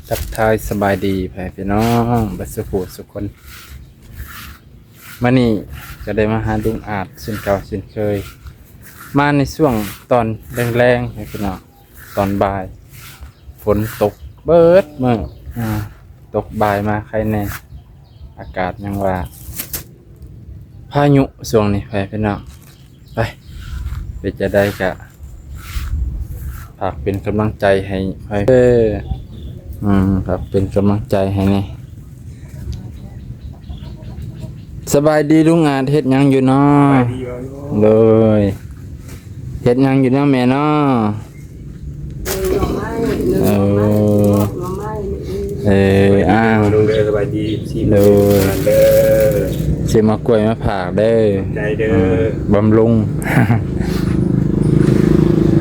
ທັກທາຍສະບາຍດີພໍ່ແມ່ພີ່ນ້ອງເບິດສູ່ຜູ້ສູ່ຄົນ. ມື້ນີ້ກໍໄດ້ມາຫາລຸງອາດເຊັ່ນເກົ່າເຊັ່ນເຄີຍ, ມາໃນຊ່ວງຕອນແລງໆ ໃຫ້ພີ່ນ້ອງ, ຕອນບ່າຍ. ຝົນຕົກເບິດມື້, ອາ, ຕົກບ່າຍມາໄຄແດ່. ອາກາດຍັງວ່າພາຍຸຊ່ວງນີ້ ພໍ່ແມ່ພີ່ນ້ອງ. ໄປ ເປັນຈັ່ງໃດກະຝາກເປັນກຳລັງໃຈໃຫ້ຂ້ອຍເດີ. ອືມ ຝາກເປັນກຳລັງໃຈໃຫ້ແດ່. ສະບາຍດີລຸງອາດ, ເຮັດຫຍັງຢູ່ນໍ? ສະບາຍດີຢູ່. ໂດຍ. ເຮັດຫຍັງຢູ່ນໍແມ່ນໍ? ໜຶ້ງໜໍ່ໄມ້ ໜຶ້ງໜໍ່ໄມ້ ເອີ ໜຶ້ງໜໍ່ໄມ້. ເອີ ອ້າວ ລຸງເດີ ສະບາຍດີ ເອັຟຊີ ໂດຍ ເດີ ຊື້ໝາກກ້ວຍມາຝາກເດີ. ຂອບໃຈເດີ. ອືມ ບຳລຸງ.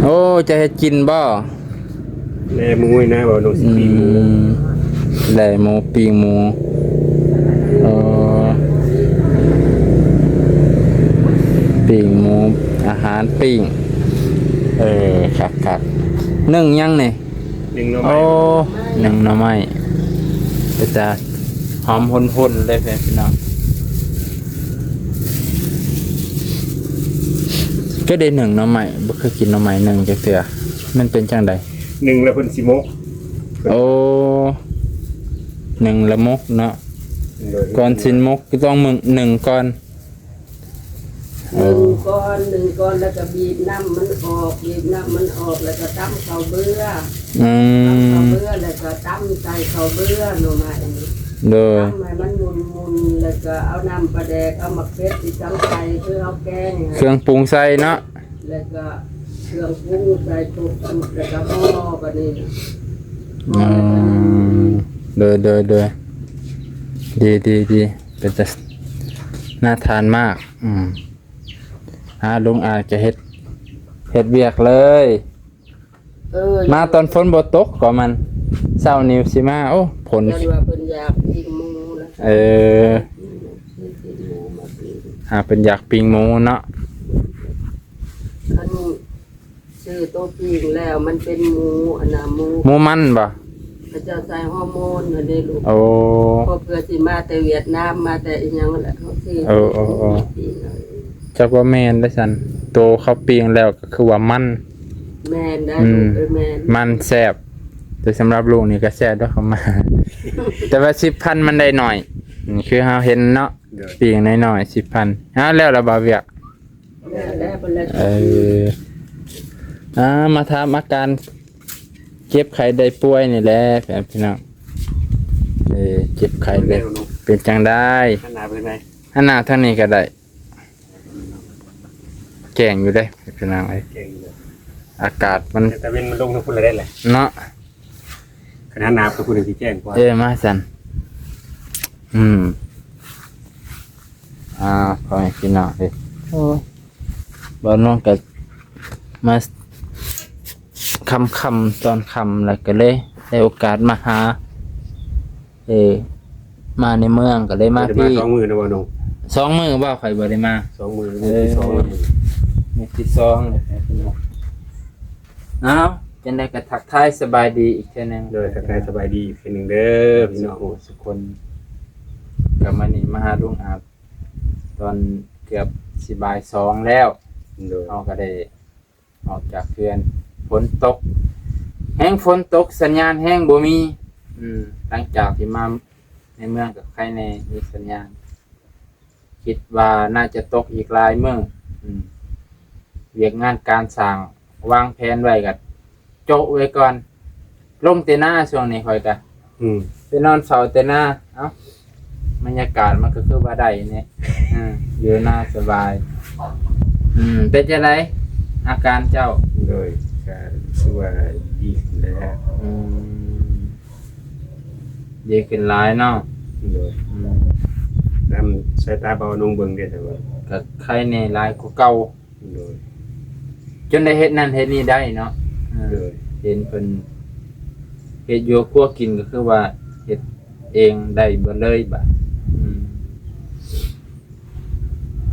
ໂອ້ ຈະເຮັດກິນບໍ່? ແລ່ໝູນີ້ນະ ວ່ານ້ອງຊິປີ້ງໝູ. ອືມ ແລ່ໝູ ປີ້ງໝູ. ເອີ ປີ້ງໝູ ອາຫານປີ້ງ. ເອີ ຄັກໆ. ໜຶ້ງຫຍັງນີ້? ໜຶ້ງໜໍ່ໄມ້. ໂອ້ ໜຶ້ງໜໍ່ໄມ້ ເປັນຕາຫອມຫົ່ນໆ ເລີຍ ພີ່ນ້ອງ. ຄືໄດ້ໜຶ້ງໜໍ່ໄມ້, ບໍ່ເຄີຍກິນໜໍ່ໄມ້ໜຶ້ງຈັກເທື່ອ. ມັນເປັນຈັ່ງໃດ? ໜຶ້ງແລ້ວເພິ່ນຊິໝົກ. ໂອ້ ໜຶ້ງແລ້ວໝົກເນາະ. ໂດຍ. ກ່ອນຊິໝົກກໍຕ້ອງໜຶ້ງກ່ອນ. ເອີ ໜຶ້ງກ່ອນ ໜຶ້ງກ່ອນ ແລ້ວກໍບີບນ້ຳມັນອອກ ບີບນ້ຳມັນອອກ ແລ້ວກໍຕຳເຂົ້າເບືອ. ອືມ ຕຳເຂົ້າເບືອ ແລ້ວກໍຕຳໃສ່ເຂົ້າເບືອໜໍ່ໄມ້. ໂດຍ. ຕຳໃຫ້ມັນໝຸ່ນໆ ແລ້ວກໍເອົານ້ຳປາແດກ ເອົາໝາກເຜັດ ອີ່ຫຍັງໃສ່ ຄືເຮົາແກງ ເຄື່ອງປຸງໃສ່ເນາະ. ແລ້ວກໍເຄື່ອງປຸງໃສ່ຄົບຊຸດ ແລ້ວກໍຫໍ່ບາດນີ້. ອໍ ໂດຍ ໂດຍ ໂດຍ. ດີ ດີ ດີ ເປັນຕາໜ້າທານມາກ. ອືມ ຫາລຸງອາດຈະເຮັດ ເຮັດວຽກເລີຍ. ເອີ ມາຕອນຝົນບໍ່ຕົກກໍມັນ ເຊົ້ານີ້ຊິມາ ໂອ້ ຝົນ ຢ້ານວ່າເພິ່ນຢາກປີ້ງໝູນະ. ເອີ ຫາເພິ່ນຢາກປີ້ງໝູເນາະ. ຄັນຊື້ໂຕປີ້ງແລ້ວມັນເປັນໝູ ອັນນ່າ ໝູ ໝູມັນບໍ່? ເຂົາເຈົ້າໃສ່ຮໍໂມນຫັ້ນເດ້ລູກ. ໂອ້ ເພາະເພື່ອຊິມາແຕ່ຫວຽດນາມ ມາແຕ່ອີ່ຫຍັງແຫຼະ ເຮົາຊື້. ເອີ ເອີ ເອີ ປີ້ງເອົາ. ຈັກວ່າແມ່ນໄດ໋ຊັ້ນ, ໂຕເຂົາປີ້ງແລ້ວກໍຄືວ່າມັນ. ແມ່ນໄດ໋ ອືມ ລູກເອີຍ ແມ່ນ ມັນແຊບ. ແຕ່ສຳລັບລູກນີ້ກໍແຊບດອກ ເຂົ້າມາ ແຕ່ວ່າສິບພັນມັນໄດ້ໜ້ອຍ. ອືມ ຄືເຮົາເຫັນເນາະ. ໂດຍ. ປີ້ງນ້ອຍໆ ສິບພັນ. ອ້າວ ແລ້ວລະບໍ່ວຽກ? ແລ້ວ ແລ້ວ ເພິ່ນແລ້ວ. ເອີ ອ່າ ມາຖາມອາການເຈັບໄຂ້ໄດ້ປ່ວຍນີ້ແຫຼະ ພີ່ນ້ອງ. ເອີ ເຈັບໄຂ້ໄດ້ ເປັນຈັ່ງໃດ? ຫັນໜ້າເປັນໃດ? ຫັນໜ້າທາງນີ້ກໍໄດ້. ແຈ້ງຢູ່ເດ້ພີ່ນ້ອງເອີຍ. ແຈ້ງຢູ່ເດ້. ອາກາດມັນ ແຕ່ຕາເວັນມັນລົງທາງພຸ້ນລະໄດ້ແຫຼະເນາະ. ຄັນຫັນໜ້າໄປພຸ້ນຊິແຈ້ງກວ່າ. ເອີ ມາຊັ້ນ. ອືມ ອ່າ ພໍ່ແມ່ພີ່ນ້ອງເອີຍ. ໂອ້ ບ່າວນວນກໍມາຄ່ຳໆ ຕອນຄ່ຳ ແລ້ວກໍເລີຍໄດ້ໂອກາດມາຫາ ເອີ ມາໃນເມືອງກໍເລີຍມາ ບໍ່ໄດ້ມາພີ້ ສອງມື້ແລ້ວບໍ່ນ້ອງ? ສອງມື້ບໍ່ ຂ້ອຍບໍ່ໄດ້ມາ ສອງມື້. ເອີ ມື້ທີສອງແລ້ວ ມື້ທີສອງແລ້ວ. ເອົາ ຈັ່ງໃດກໍທັກທາຍສະບາຍດີອີກເທື່ອໜຶ່ງ. ໂດຍ ທັກທາຍສະບາຍດີອີກເທື່ອໜຶ່ງເດີພີ່ນ້ອງ ສຸກຄົນ. ກໍມື້ນີ້ມາຫາລຸງອາດຕອນເກືອບຊິບ່າຍສອງແລ້ວ. ໂດຍ. ເຮົາກໍໄດ້ ອອກຈາກເຮືອນ ຝົນຕົກ ແຮງຝົນຕົກ ສັນຍານແຮງບໍ່ມີ. ອືມ ຫຼັງຈາກທີ່ມາໃນເມືອງກໍໄຄແດ່ ມີສັນຍານ. ຄິດວ່າໜ້າຈະຕົກອີກຫຼາຍມື້. ອືມ ວຽກງານການສ້າງວາງແຜນໄວ້ກໍໂຈະໄວ້ກ່ອນ. ລົງແຕ່ນາຊ່ວງນີ້ຂ້ອຍກະ ອືມ ໄປນອນເຝົ້າແຕ່ນາ. ເອົ້າ ບັນຍາກາດມັນກໍຄືວ່າໄດ້ນີ້ ເອີ ຢູ່ນາສະບາຍ. ອືມ ເປັນຈັ່ງໃດອາການເຈົ້າ? ໂດຍ ກະຖືວ່າດີຂຶ້ນແລ້ວ. ອືມ ດີຂຶ້ນຫຼາຍເນາະ. ໂດຍ. ອືມ ຕາມສາຍຕາບ່າວນົງເບິ່ງເດ້ ແຕ່ວ່າກໍໄຄແດ່ຫຼາຍກວ່າເກົ່າ. ໂດຍ. ຈົນໄດ້ເຮັດນັ້ນເຮັດນີ້ໄດ້ເນາະ. ເອີ ໂດຍ. ເຫັນເພິ່ນເຮັດຢູ່ຄົວກິນ ກໍຄືວ່າເຮັດເອງໄດ້ເບິດເລີຍບາດ. ອືມ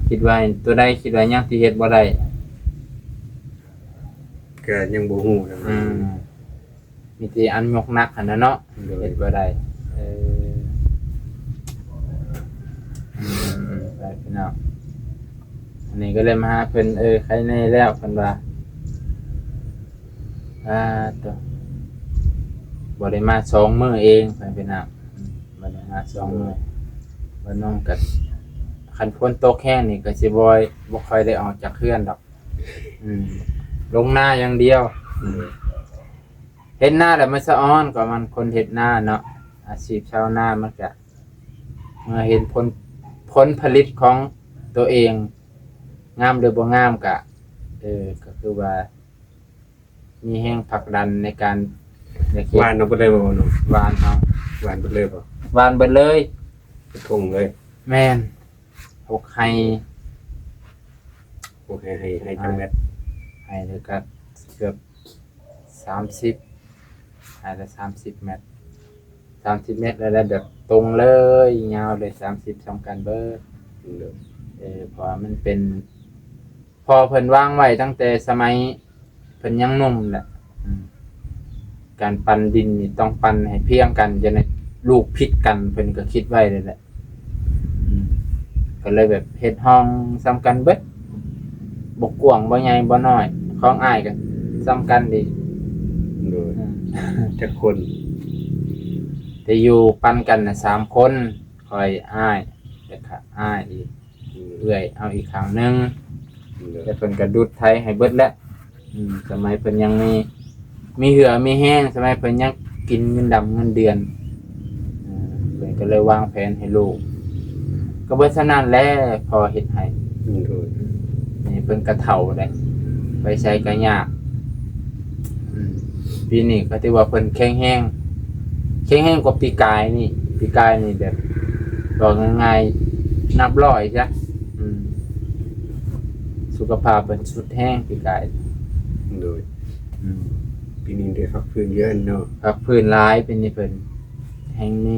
ຄິດວ່າຕົວໃດ ຄິດວ່າຍັງຊິເຮັດບໍ່ໄດ້? ກໍຍັງບໍ່ຮູ້ນະ. ອືມ ມີແຕ່ອັນຍົກໜັກຫັ້ນນະເນາະ ໂດຍ ເຮັດບໍ່ໄດ້ ເອີ ອືມ ໄປພີ່ນ້ອງ ອັນນີ້ກໍເລີຍມາຫາເພິ່ນ ເອີ ໄຄແນ່ແລ້ວ ເພິ່ນວ່າ ອ່າ ໂຕ ບໍ່ໄດ້ມາສອງມື້ເອງ ເພິ່ນ ພີ່ນ້ອງ ອືມ ບໍ່ໄດ້ມາສອງມື້ ບໍ່ນອນກໍ ຄັນຝົນຕົກແຮງນີ້ກໍຊິບໍ່ ບໍ່ຄ່ອຍໄດ້ອອກຈາກເຮືອນດອກ ອືມ ລົງນາຢ່າງດຽວ ອືມ ເຮັດນາແລ້ວມັນສະອອນ ກໍມັນຄົນເຮັດນາເນາະ ອາຊີບຊາວນາມັນກະ ເມື່ອເຫັນຜົນ ຜົນຜະລິດຂອງຕົວເອງ ງາມຫຼືບໍ່ງາມກະ ເອີ ກໍຄືວ່າ ມີແຮງຜັກດັນໃນການ ໃນການ ຫວ່ານເອົາເບິດເລີຍບໍ່ນ້ອງ? ຫວ່ານເອົາ ຫວ່ານເບິດເລີຍບໍ່? ຫວ່ານເບິດເລີຍ ເປັນທົ່ງເລີຍ ແມ່ນ ຫົກໄຮ່ ຫົກໄຮ່ ໄຮ່ ໄຮ່ຈັກແມັດ? ໄຮ່ລະກະເກືອບສາມສິບ ໄຮ່ລະສາມສິບແມັດ ສາມສິບແມັດ ແລ້ວແບບຕົງເລີຍ ຍາວເລີຍ ສາມສິບ ສ່ຳກັນເບິດ ເອີ ເພາະວ່າມັນເປັນ ພໍ່ເພິ່ນວາງໄວ້ຕັ້ງແຕ່ສະໄໝເພິ່ນຍັງໜຸ່ມແຫຼະ ອືມ ການປັ້ນດິນນີ້ຕ້ອງປັ້ນໃຫ້ພຽງກັນ ຢ່າໃຫ້ລູກຜິດກັນ ເພິ່ນກໍຄິດໄວ້ແລ້ວແຫຼະ ອືມ ກໍເລີຍແບບເຮັດຫ້ອງສ່ຳກັນເບິດ ບໍ່ກວ້າງບໍ່ໃຫຍ່ບໍ່ນ້ອຍ ຂອງອ້າຍກໍສ່ຳກັນອີກ ໂດຍ ອືມ ຈັກຄົນ? ແຕ່ຢູ່ປັນກັນນະສາມຄົນ ຂ້ອຍ ອ້າຍ ແລ້ວກໍອ້າຍອີກ ເອື້ອຍເອົາອີກຂ້າງໜຶ່ງ ແລ້ວເພິ່ນກໍດຸດໄຖໃຫ້ເບິດແລ້ວ ອືມ ສະໄໝເພິ່ນຍັງມີ ມີເຫື່ອມີແຮງ ສະໄໝເພິ່ນຍັງກິນເງິນດຳເງິນເດືອນ ເອີ ເພິ່ນກໍເລີຍວາງແຜນໃຫ້ລູກ ກໍເບິດສ່ຳນັ້ນແຫຼະ ພໍ່ເຮັດໃຫ້ ໂດຍ ນີ້ເພິ່ນກໍເຖົ້າແລ້ວ ໄປໃສກໍຍາກ ອືມ ປີນີ້ກໍຖືວ່າເພິ່ນແຂງແຮງ ແຂງແຮງກວ່າປີກາຍນີ້ ປີກາຍນີ້ແບບ ເວົ້າງ່າຍໆ ນັບຮ້ອຍຊະ ອືມ ສຸຂະພາບເພິ່ນຊຸດແຮງປີກາຍ ໂດຍ ອືມ ປີນີ້ໄດ້ພັກຟື້ນເຍອະເນາະ ພັກຟື້ນຫຼາຍ ປີນີ້ເພິ່ນແຮງມີ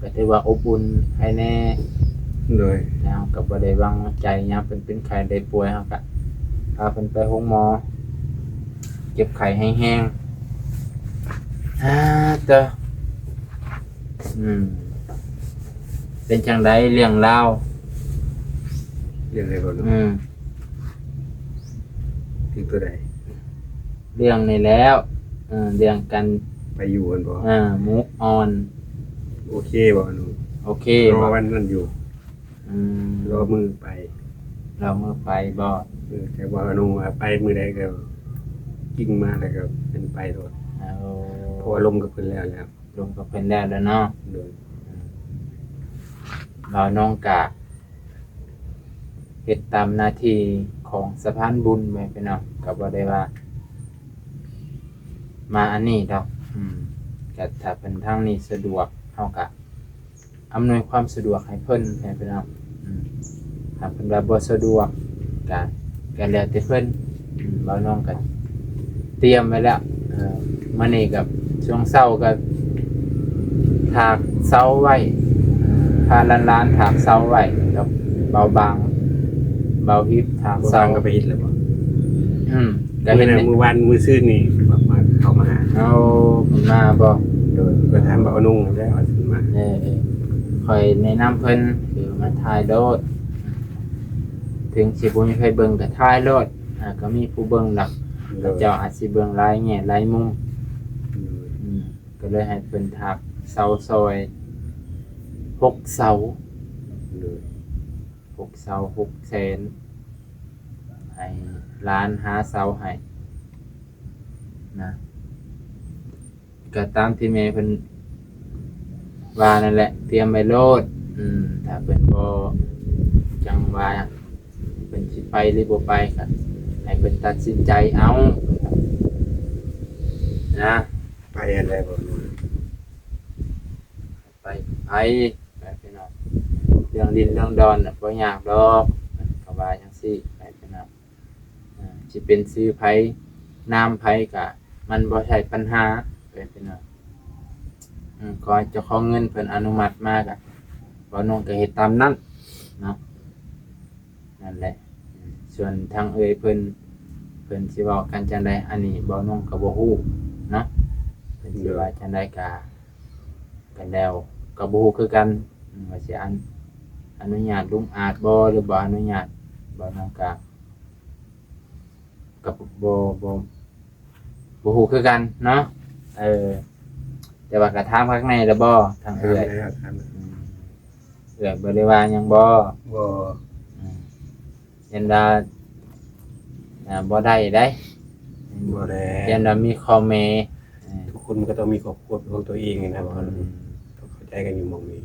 ກໍຖືວ່າອົບອຸ່ນໃຄແນ່ ໂດຍ ແລ້ວກໍບໍ່ໄດ້ວາງໃຈ ຍາມເພິ່ນເປັນໄຂ້ໄດ້ປ່ວຍ ເຮົາກໍພາເພິ່ນໄປໂຮງໝໍ ເຈັບໄຂ້ແຮງໆ ອາ ເຕີ ອືມ ເປັນຈັ່ງໃດເລື່ອງລາວ? ເລື່ອງໃດບໍ່ເນາະ? ອືມ ເລື່ອງໂຕໃດ? ເລື່ອງນີ້ແລ້ວ ເອີ ເລື່ອງການໄປຢູ່ຫັ້ນບໍ່? ເອີ move on ໂອເຄບໍ່? ໂອເຄ ລໍວັນນັ້ນຢູ່ ອືມ ລໍມື້ໄປ ລໍມື້ໄປບໍ່? ເອີ ແຕ່ວ່າອະນຸວ່າໄປມື້ໃດກໍກິ່ງມາແລ້ວກໍເປັນໄປໂລດ ເອົາ ເພາະວ່າລົມກັບເພິ່ນແລ້ວແລ້ວ ລົມກັບເພິ່ນແລ້ວແລ້ວເນາະ ໂດຍ ອືມ ບ່າວນ້ອງກະເຮັດຕາມໜ້າທີ່ຂອງສະພານບຸນແມ່ນພີ່ນ້ອງ ກໍບໍ່ໄດ້ວ່າມາອັນນີ້ດອກ ອືມ ກໍຖ້າເພິ່ນທາງນີ້ສະດວກ ເຮົາກະ ອຳນວຍຄວາມສະດວກໃຫ້ເພິ່ນ ໃຫ້ພີ່ນ້ອງ ອືມ ຖ້າເພິ່ນວ່າບໍ່ສະດວກ ກະ ກະແລ້ວແຕ່ເພິ່ນ ອືມ ບ່າວນ້ອງກະຕຽມໄວ້ແລ້ວ ເອີ ມື້ນີ້ກະຊ່ວງເຊົ້າກະຖາກເສົາໄວ້ ພາຫຼານໆຖາກເສົາໄວ້ ກັບບ່າວບາງ ບ່າວຮິບຖາກເສົາ ບ່າວບາງກໍໄປເຮັດແລ້ວບໍ່? ອືມ ກະເຫັນມື້ວານມື້ຊືນນີ້ມາ ເຂົ້າມາຫາ ເອົາ ເພິ່ນມາບໍ່? ໂດຍ ກໍຖາມບ່າວນຸ່ງແລ້ວວ່າຊິມາ ເອີ ເອີ ຂ້ອຍແນະນຳເພິ່ນ ຄືມາຖ່າຍໂລດ ເຖິງຊິບໍ່ມີໃຜເບິ່ງກໍຖ່າຍໂລດ ອາ ກໍມີຜູ້ເບິ່ງດອກ ໂດຍ ເຂົາເຈົ້າອາດຊິເບິ່ງຫຼາຍແງ່ຫຼາຍມຸມ ໂດຍ ອືມ ກໍເລີຍໃຫ້ເພິ່ນຖາກເສົາຊ່ອຍ ຫົກເສົາ ໂດຍ ຫົກເສົາ ຫົກແສນ ໃຫ້ຫຼານຫາເສົາໃຫ້ນະ ກໍຕາມທີ່ແມ່ເພິ່ນວ່ານັ້ນແຫຼະ ຕຽມໄວ້ໂລດ ອືມ ຖ້າເພິ່ນບໍ່ ຈັ່ງວ່າ ເພິ່ນຊິໄປຫຼືບໍ່ໄປ ກໍໃຫ້ເພິ່ນຕັດສິນໃຈເອົານະ ໄປອັນໃດບໍ່? ໄປ ໄປ ໄປພີ່ນ້ອງ ເລື່ອງດິນເລື່ອງດອນນະ ບໍ່ຍາກດອກ ເພິ່ນກໍວ່າຈັ່ງຊີ້ ໄປພີ່ນ້ອງ ເອີ ຊິເປັນຊື່ໃຜນາມໃຜກະມັນບໍ່ໃຊ່ປັນຫາ ເອີ ພີ່ນ້ອງ ເອີ ຂໍໃຫ້ເຈົ້າຂອງເງິນເພິ່ນອະນຸມັດມາກະ ບ່າວນົງກະເຮັດຕາມນັ້ນເນາະ ນັ້ນແຫຼະ ເອີ ສ່ວນທາງເອື້ອຍເພິ່ນ ເພິ່ນຊິເວົ້າກັນຈັ່ງໃດ ອັນນີ້ບ່າວນົງກະບໍ່ຮູ້ເນາະ ເພິ່ນຊິວ່າຈັ່ງໃດກະ ກະແລ້ວ ກະບໍ່ຮູ້ຄືກັນ ວ່າຊິອະ ອະນຸຍາດລຸງອາດບໍ່ ຫຼືບໍ່ອະນຸຍາດ ບໍ່ນຳກະ ກະບໍ່ ບໍ່ ບໍ່ ບໍ່ຮູ້ຄືກັນເນາະ. ເອີ ແຕ່ວ່າກະຖາມຄັກແນ່ແລ້ວບໍ່ ທາງເອື້ອຍ? ຖາມແລ້ວ ຖາມແລ້ວ. ອືມ ເອື້ອຍບໍ່ໄດ້ວ່າຫຍັງບໍ່? ບໍ່. ອືມ ຢ້ານວ່າ ອ່າ ບໍ່ໄດ້ໃດ໋ ບໍ່ແລ້ວ ຢ້ານວ່າມີຂໍ້ແມ້. ເອີ ທຸກຄົນມັນກໍຕ້ອງມີຄອບຄົວເປັນຂອງຕົວເອງນະ ອືມ ເຂົາເຂົ້າໃຈກັນຢູ່ໝ່ອງນີ້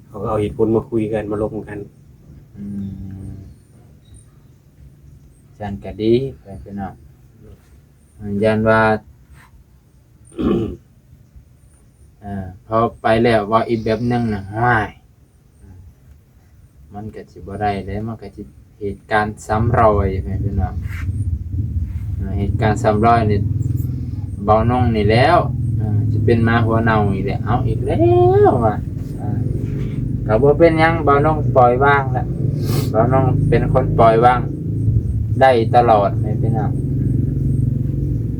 ເຂົາກໍເອົາເຫດຜົນມາຄຸຍກັນ ມາລົມກັນ. ອືມ ຊັ້ນກໍດີ ເພື່ອນພີ່ນ້ອງ ຢ້ານວ່າ ເອີ ພໍໄປແລ້ວເວົ້າອີກແບບໜຶ່ງນະ ຫ້ວຍ ມັນກໍຊິບໍ່ໄດ້ເດ້ ມັນກໍຊິເຫດການຊ້ຳລອຍ ເພື່ອນພີ່ນ້ອງ. ເອີ ເຫດການຊ້ຳລອຍນີ້ ເບົານົງນີ້ແລ້ວ ເອີ ຊິເປັນໝາຫົວເນົ່າອີກແລ້ວ ເອົາອີກແລ້ວວ່າ ເອີ ກໍບໍ່ເປັນຫຍັງ ເບົານົງປ່ອຍວາງແລ້ວ ເບົານົງເປັນຄົນປ່ອຍວາງໄດ້ຕະຫຼອດ ເພື່ອນພີ່ນ້ອງ.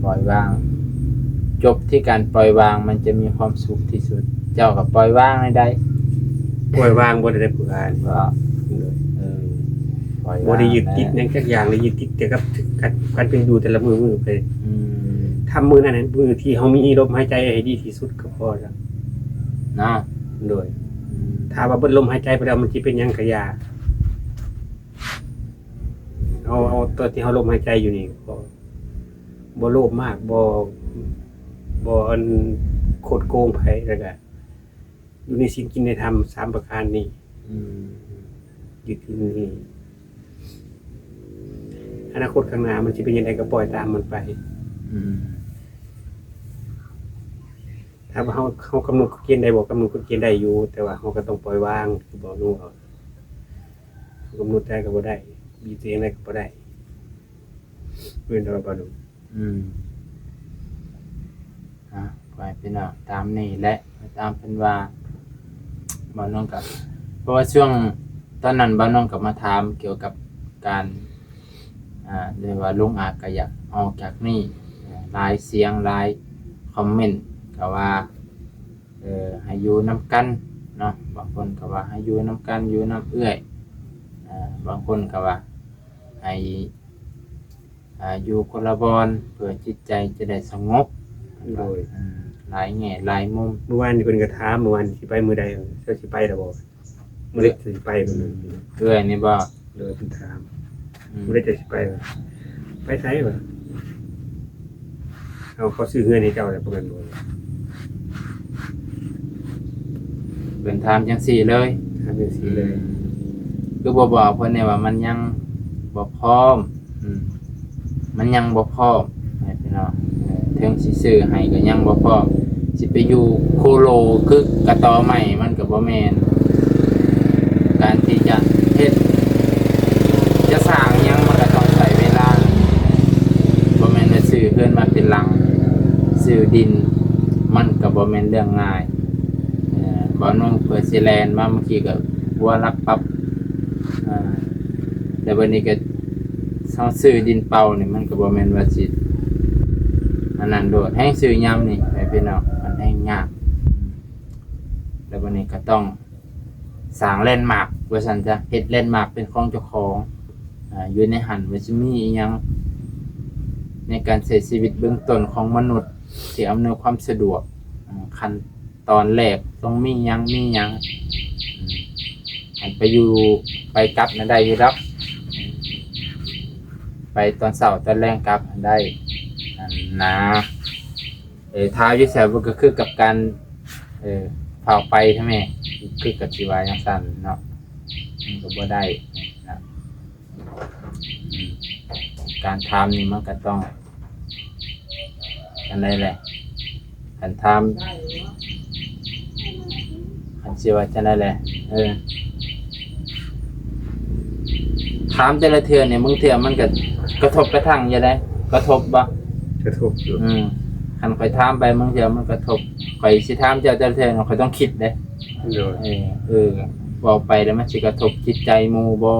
ປ່ອຍວາງ ຈົບທີ່ການປ່ອຍວາງ ມັນຈະມີຄວາມສຸກທີ່ສຸດ. ເຈົ້າກໍປ່ອຍວາງໃຫ້ໄດ້ ປ່ອຍວາງບໍ່ໄດ້ເດ້ຜູ້ອ່ານ ກໍ ເອີ ປ່ອຍວາງ ບໍ່ໄດ້ຍຶດຕິດຫຍັງຈັກຢ່າງເລີຍ ຍຶດຕິດແຕ່ກັບ ກັບການເປັນຢູ່ແຕ່ລະມື້ໆໄປ. ອືມ ທຳມື້ນັ້ນໃຫ້ມື້ທີ່ເຮົາມີລົມຫາຍໃຈໃຫ້ດີທີ່ສຸດກໍພໍແລ້ວເນາະ. ໂດຍ ອືມ ຖ້າວ່າເບິດລົມຫາຍໃຈໄປແລ້ວ ມັນຊິເປັນຫຍັງກໍຢ່າ ເຮົາ ເຮົາ ຕອນທີ່ເຮົາລົມຫາຍໃຈຢູ່ນີ້ກໍບໍ່ໂລບມາກ ບໍ່ ບໍ່ອັນ ໂຄດໂກງໃຜ ແລ້ວກະຢູ່ໃນສິນກິນໃນທຳສາມປະການນີ້. ອືມ ຍຶດຕິດນີ້ ອະນາຄົດຂ້າງໜ້າມັນຊິເປັນຈັ່ງໃດກໍປ່ອຍຕາມມັນໄປ. ອືມ ຖ້າວ່າເຮົາ ເຮົາກຳນົດກົດເກນໄດ້ບໍ່? ກຳນົດກົດເກນໄດ້ຢູ່ ແຕ່ວ່າເຮົາກໍຕ້ອງປ່ອຍວາງ ຄືບອກໜູເຮົາ ເຮົາກຳນົດໄດ້ກໍບໍ່ໄດ້ ບີບຕົວເອງໄດ້ກໍບໍ່ໄດ້ ແມ່ນບໍ່ບາດນີ້? ອືມ ອ່າ ໄປພີ່ນ້ອງ ຕາມນີ້ແຫຼະ ຕາມເພິ່ນວ່າ ບ່າວນອງກໍ ເພາະວ່າຊ່ວງຕອນນັ້ນບ່າວນອງກໍມາຖາມກ່ຽວກັບການ ອ່າ ເອີ້ນວ່າລຸງອາດກໍຢາກອອກຈາກນີ້ ຫຼາຍສຽງຫຼາຍຄອມເມັນກໍວ່າ ເອີ ໃຫ້ຢູ່ນຳກັນເນາະ ບາງຄົນກໍວ່າໃຫ້ຢູ່ນຳກັນ ຢູ່ນຳເອື້ອຍ ອ່າ ບາງຄົນກໍວ່າໃຫ້ ອ່າ ຢູ່ຄົນລະບ່ອນ ເພື່ອຈິດໃຈຈະໄດ້ສະຫງົບ. ໂດຍ ອືມ ຫຼາຍແງ່ຫຼາຍມຸມ. ມື້ວານນີ້ເພິ່ນກໍຖາມ ມື້ວານຊິໄປມື້ໃດ ເຈົ້າຊິໄປແລ້ວບໍ່? ມື້ໃດຊິໄປເພິ່ນ ເອື້ອຍນີ້ບໍ່? ໂດຍ ເພິ່ນຖາມ ອືມ ມື້ໃດເຈົ້າຊິໄປ? ໄປໃສວະ? ເອົາ ເຂົາຊື້ເຮືອນໃຫ້ເຈົ້າແລ້ວບໍ່ແມ່ນບໍ່? ເພິ່ນຖາມຈັ່ງຊີ້ເລີຍ ຖາມຈັ່ງຊີ້ເລີຍ ອືມ ຄືບໍ່ບອກເພິ່ນແດ່ວ່າມັນຍັງບໍ່ພ້ອມ? ອືມ ມັນຍັງບໍ່ພ້ອມ ໃຫ້ພີ່ນ້ອງ ເຖິງຊິຊື້ໃຫ້ກໍຍັງບໍ່ພ້ອມ ຊິໄປຢູ່ໂຄໂລຄືກະຕໍໄມ້ມັນກໍບໍ່ແມ່ນ ການທີ່ຈະເຮັດ ຈະສ້າງຫຍັງມັນກໍຕ້ອງໃຊ້ເວລາ ບໍ່ແມ່ນວ່າຊື້ເຮືອນມາເປັນຫຼັງ ຊື້ດິນມັນກໍບໍ່ແມ່ນເລື່ອງງ່າຍ. ເອີ ບ່າວນອງເພິ່ນຊິແລ່ນມາເມື່ອກີ້ກໍຫົວລັກປັບ ເອີ ແຕ່ບັດນີ້ກໍ ເຮົາຊື້ດິນເປົ່ານີ້ມັນກໍບໍ່ແມ່ນວ່າຊິອັນນັ້ນໂລດ ແຮ່ງຊື້ຍາມນີ້ ໃຫ້ພີ່ນ້ອງ ມັນແຮ່ງຍາກ ແລ້ວບັດນີ້ກໍຕ້ອງສ້າງແລນມາກວ່າຊັ້ນຊະ ເຮັດແລນມາກເປັນຂອງເຈົ້າຂອງ ອາ ຢູ່ໃນຫັ້ນວ່າຊິມີອີ່ຫຍັງໃນການໃຊ້ຊີວິດເບື້ອງຕົ້ນຂອງມະນຸດ ທີ່ອຳນວຍຄວາມສະດວກ ອາ ຂັ້ນ ຕອນແລກຕ້ອງມີຫຍັງ ມີຫຍັງ ອືມ ອັນໄປຢູ່ໄປກັບນັ້ນໄດ້ຢູ່ດອກ ໄປຕອນເຊົ້າຕອນແລງກັບຫັ້ນໄດ້ ອັນນາ ເອີ ຖ້າຢູ່ໃສມັນກໍຄືກັບການ ເອີ ຟ້າວໄປຫັ້ນແຫຼະ ຄືກັບຊິວ່າຈັ່ງຊັ້ນເນາະ ມັນກໍບໍ່ໄດ້ນະ. ອືມ ການຖາມນີ້ມັນກໍຕ້ອງຈັ່ງໃດແຫຼະ ຄັນຖາມ ຄັນຊິວ່າຈັ່ງໃດແຫຼະ ເອີ ຖາມແຕ່ລະເທື່ອນີ້ ບາງເທື່ອມັນກໍກະທົບກະທັ່ງຢູ່ໃດ໋ ກະທົບບໍ່? ກະທົບຢູ່ ອືມ ຄັນຂ້ອຍຖາມໄປ ບາງເທື່ອມັນກະທົບ ຂ້ອຍຊິຖາມເຈົ້າແຕ່ລະເທື່ອ ຂ້ອຍຕ້ອງຄິດເດ້ ໂດຍ ເອີ ເອີ ເວົ້າໄປແລ້ວມັນຊິກະທົບຈິດໃຈໝູ່ບໍ່?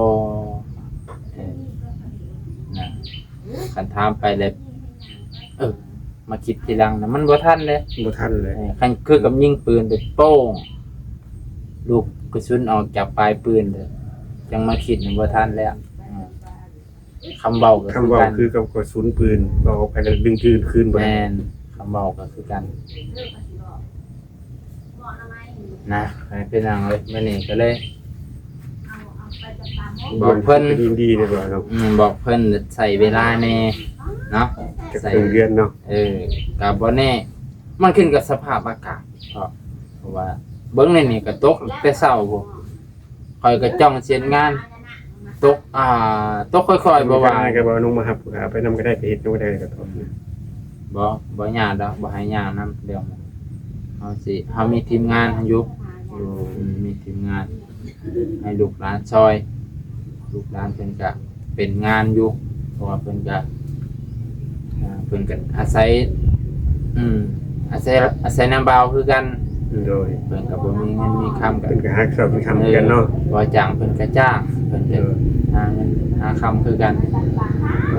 ເອີ ນະ ຄັນຖາມໄປແລ້ວ ເອີ ມັ ມາຄິດທີຫຼັງນະ ມັນບໍ່ທັນເດ້. ບໍ່ທັນເລີຍ. ເອີ ຄັນຄືກັບຍິງປືນໄປໂປ້ງ ລູກກະສຸນອອກຈາກປາຍປືນເດີ ຈັ່ງມາຄິດນີ້ບໍ່ທັນແລ້ວ. ເອີ ຄຳເວົ້າກໍ ຄຳ ຄື ເວົ້າ ກັນ ຄືກັບກະສຸນປືນ ເວົ້າອອກໄປແລ້ວດຶງຄືນ ຄືນບໍ່ໄດ້. ແມ່ນ ຄຳເວົ້າກໍຄືກັນນະ ໃຫ້ພີ່ນ້ອງເອີຍ. ມື້ນີ້ກໍເລີຍບອກເພິ່ນ ເພິ່ນຍິນດີເດ້ບໍ່ເນາະ. ອືມ ບອກເພິ່ນໃຊ້ເວລາແດ່ເນາະ ຈັກ ໃຊ້ ເຄິ່ງເດືອນເນາະ. ເອີ ກໍບໍ່ແນ່ ມັນຂຶ້ນກັບສະພາບອາກາດ ເພາະ ເພາະວ່າເບິ່ງໃນນີ້ກໍຕົກແຕ່ເຊົ້າພຸ້ນ ຂ້ອຍກໍຈ້ອງເຮັດງານ ຕົກ ອ່າ ຕົກຄ່ອຍໆ ບໍ່ວ່າ ກໍບໍ່ ນ້ອງມາຮັບ ກໍເອົາໄປນຳກໍໄດ້ ໄປເຮັດນຳກໍໄດ້ ກໍຕົກ. ບໍ່ ບໍ່ຍາກດອກ ບໍ່ໃຫ້ຍາກນຳເລື່ອງ ເຮົາຊິ ເຮົາມີທີມງານຢູ່. ໂດຍ ອືມ ມີທີມງານ ໃຫ້ລູກຫຼານຊ່ອຍ ລູກຫຼານເພິ່ນກະເປັນງານຢູ່ ເພາະວ່າເພິ່ນກະ ອ່າ ເພິ່ນກະອາໄສ ອືມ ອາໄສ ອາໄສນຳບ່າວຄືກັນ. ໂດຍ ເພິ່ນກະບໍ່ມີເງິນມີຄຳ ເພິ່ນກະຫາເຂົ້າກິນຄ່ຳຄືກັນເນາະ. ເອີ ບໍ່ຈ້າງເພິ່ນກະຈ້າງ ເພິ່ນກະ ໂດຍ ຫາເງິນຫາຄຳຄືກັນ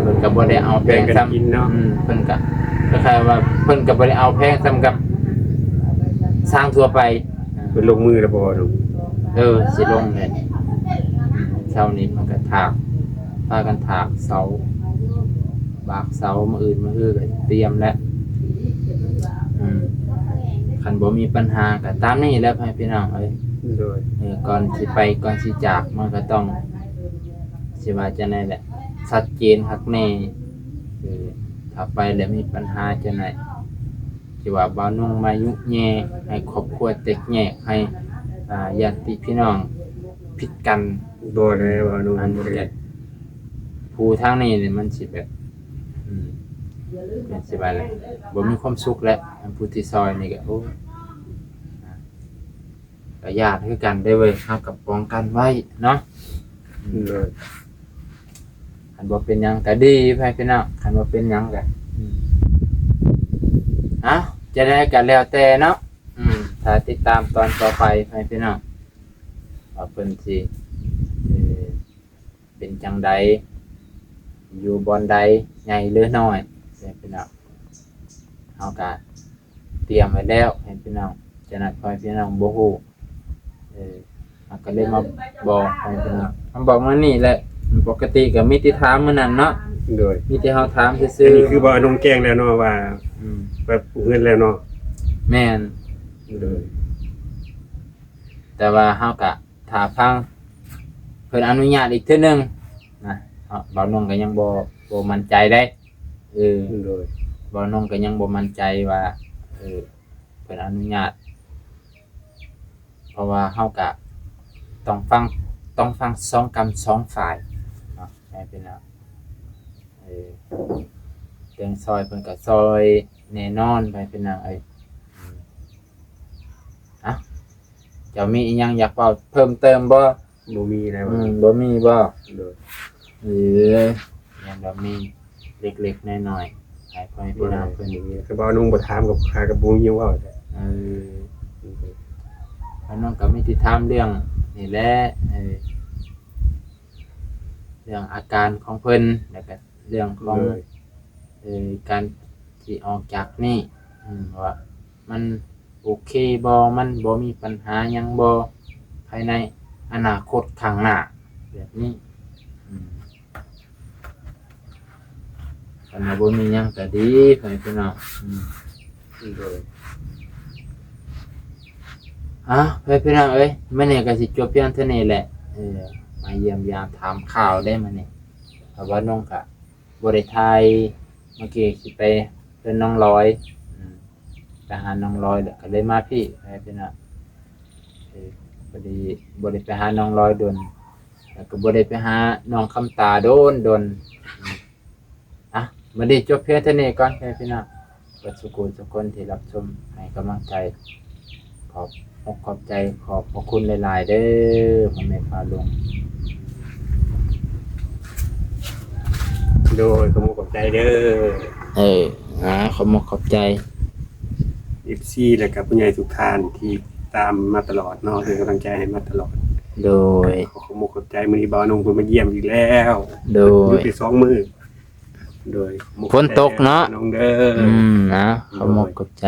ເພິ່ນກະບໍ່ໄດ້ເອົາແພງສ່ຳ ແບ່ງກັນກິນເນາະ. ອືມ ເພິ່ນກະ ຄ້າຍໆວ່າ ເພິ່ນກະບໍ່ໄດ້ເອົາແພງສ່ຳກັບຊ່າງທົ່ວໄປ. ເພິ່ນລົງມືແລ້ວບໍ່ເນາະ? ເອີ ຊິລົງແລ້ວ ເຊົ້ານີ້ເພິ່ນກໍຖາກ ພາກັນຖາກເສົາ ບາກເສົາ ມື້ອື່ນມື້ຮືກໍຕຽມແລ້ວ. ອືມ ຄັນບໍ່ມີບັນຫາກໍຕາມນີ້ແຫຼະ ພໍ່ແມ່ພີ່ນ້ອງເອີຍ. ໂດຍ ເອີ ກ່ອນຊິໄປ ກ່ອນຊິຈາກ ມັນກໍຕ້ອງ ຊິວ່າຈັ່ງໃດແຫຼະ ຊັດເຈນຄັກແນ່. ເອີ ຖ້າໄປແລ້ວມີບັນຫາຈັ່ງໃດ ທີ່ວ່າບ່າວນົງມາຍຸແຍ່ໃຫ້ຄອບຄົວແຕກແຍກ ໃຫ້ ອ່າ ຍາດຕິພີ່ນ້ອງຜິດກັນ. ບໍ່ແລ້ວ ບ່າວນົງ ອັນ ບໍ່ໄດ້ ຜູ້ທາງນີ້ນີ້ມັນຊິແບບ ອືມ ແມ່ນຊິວ່າແຫຼະ ບໍ່ມີຄວາມສຸກແຫຼະ. ອັນຜູ້ທີ່ຊ່ອຍນີ້ກໍ ໂອ້ຍ ກໍຍາດຄືກັນເດ້ເວີຍ ເຮົາກໍປ້ອງກັນໄວ້ເນາະ. ອືມ ໂດຍ ຄັນບໍ່ເປັນຫຍັງກໍດີ ພໍ່ແມ່ພີ່ນ້ອງ ຄັນບໍ່ເປັນຫຍັງກໍ ອືມ ເອົ້າ ຈະໄດ້ກໍແລ້ວແຕ່ເນາະ. ອືມ ຖ້າຕິດຕາມຕອນຕໍ່ໄປ ພໍ່ແມ່ພີ່ນ້ອງ ວ່າເພິ່ນຊິ ເອີ ເປັນຈັ່ງໃດ ຢູ່ບ່ອນໃດ ໃຫຍ່ຫຼືນ້ອຍ ພໍ່ແມ່ພີ່ນ້ອງ ເຮົາກໍຕຽມໄວ້ແລ້ວ ພໍ່ແມ່ພີ່ນ້ອງ. ສະນັ້ນ ພໍ່ແມ່ພີ່ນ້ອງບໍ່ຮູ້ ເອີ ເຮົາກໍເລີຍມາບອກ ພໍ່ແມ່ພີ່ນ້ອງ ມາບອກມື້ນີ້ແຫຼະ. ປົກກະຕິກໍມີແຕ່ຖາມມື້ນັ້ນເນາະ. ໂດຍ ມີແຕ່ເຮົາຖາມຊື່ໆ. ອັນນີ້ຄືບ່າວນົງແຈ້ງແລ້ວເນາະວ່າ ອືມ ແບບເຮືອນແລ້ວເນາະ. ແມ່ນ ໂດຍ ແຕ່ວ່າເຮົາກໍ ຖ້າຟັງເພິ່ນອະນຸຍາດອີກເທື່ອໜຶ່ງນະ ເນາະ ບ່າວນົງກໍຍັງບໍ່ ບໍ່ໝັ້ນໃຈເດ້. ເອີ ໂດຍ ບ່າວນົງກໍຍັງບໍ່ໝັ້ນໃຈວ່າ ເອີ ເພິ່ນອະນຸຍາດ ເພາະວ່າເຮົາກະຕ້ອງຟັງ ຕ້ອງຟັງສອງກຳສອງຝ່າຍເນາະ ໃຫ້ເພິ່ນ ເອີ ເລື່ອງຊ່ອຍເພິ່ນກໍຊ່ອຍແນ່ນອນ ໃຫ້ເພິ່ນ ເອີ ອືມ ເອົ້າ ເຈົ້າມີອີ່ຫຍັງຢາກເວົ້າເພີ່ມເຕີມບໍ່? ບໍ່ມີແລ້ວ. ອືມ ບໍ່ມີບໍ່? ໂດຍ ເອີ ຍັງບໍ່ມີ ເລັກໆນ້ອຍໆ ໃຫ້ພໍ່ແມ່ພີ່ນ້ອງເພິ່ນ ບໍ່ມີ. ຄືບ່າວນົງບໍ່ຖາມກັບຂ້າ ກໍບໍ່ມີຫຍັງເວົ້າແທ້. ເອີ ບ່າວນົງກໍມີແຕ່ຖາມເລື່ອງນີ້ແຫຼະ ເອີ ເລື່ອງອາການຂອງເພິ່ນ ແລ້ວກໍເລື່ອງຂອງ ໂດຍ ເອີ ການຊິອອກຈາກນີ້ ອືມ ວ່າມັນໂອເຄບໍ່ ມັນບໍ່ມີບັນຫາຫຍັງບໍ່ ພາຍໃນອະນາຄົດຂ້າງໜ້າແບບນີ້. ອືມ ຄັນວ່າບໍ່ມີຫຍັງກໍດີ ພໍ່ແມ່ພີ່ນ້ອງ. ອືມ ໂດຍ ເອົ້າ ພໍ່ແມ່ພີ່ນ້ອງເອີຍ ມື້ນີ້ກໍຊິຈົບພຽງເທົ່ານີ້ແຫຼະ ເອີ ມາຢ້ຽມຢາມຖາມຂ່າວເດ້ມື້ນີ້ ເພາະວ່ານ້ອງກະບໍ່ໄດ້ຖ່າຍ ເມື່ອກີ້ຊິໄປເຮືອນນ້ອງລອຍ ອືມ ໄປຫານ້ອງລອຍ ແລ້ວກໍເລີຍມາພີ້ ພໍ່ແມ່ພີ່ນ້ອງ ເອີ ພໍດີບໍ່ໄດ້ໄປຫານ້ອງລອຍດົນ ແລ້ວກໍບໍ່ໄດ້ໄປຫານ້ອງຄຳຕາດົນໆ. ອ່ະ ມື້ນີ້ຈົບພຽງເທົ່ານີ້ກ່ອນ ພີ່ນ້ອງ ເບິດສູ່ຜູ້ສູ່ຄົນທີ່ຮັບຊົມໃຫ້ກຳລັງໃຈ ຂອບອົກຂອບໃຈ ຂອບພະຄຸນຫຼາຍໆເດີ ພໍ່ແມ່ປ້າລຸງ. ໂດຍ ຂອບອົກຂອບໃຈເດີ. ເອີ ອ່າ ຂອບອົກຂອບໃຈ ເອັຟຊີ ແລ້ວກໍຜູ້ໃຫຍ່ທຸກທ່ານທີ່ຕາມມາຕະຫຼອດເນາະ ເປັນກຳລັງໃຈໃຫ້ມາຕະຫຼອດ. ໂດຍ ຂໍຂອບອົກຂອບໃຈ ມື້ນີ້ບ່າວນົງເພິ່ນມາຢ້ຽມອີກແລ້ວ. ໂດຍ ຢຸດໄດ້ສອງມື້. ໂດຍ ຝົນຕົກເນາະ ນ້ອງເດີ ອືມ ເອົາ ຂອບອົກຂອບໃຈ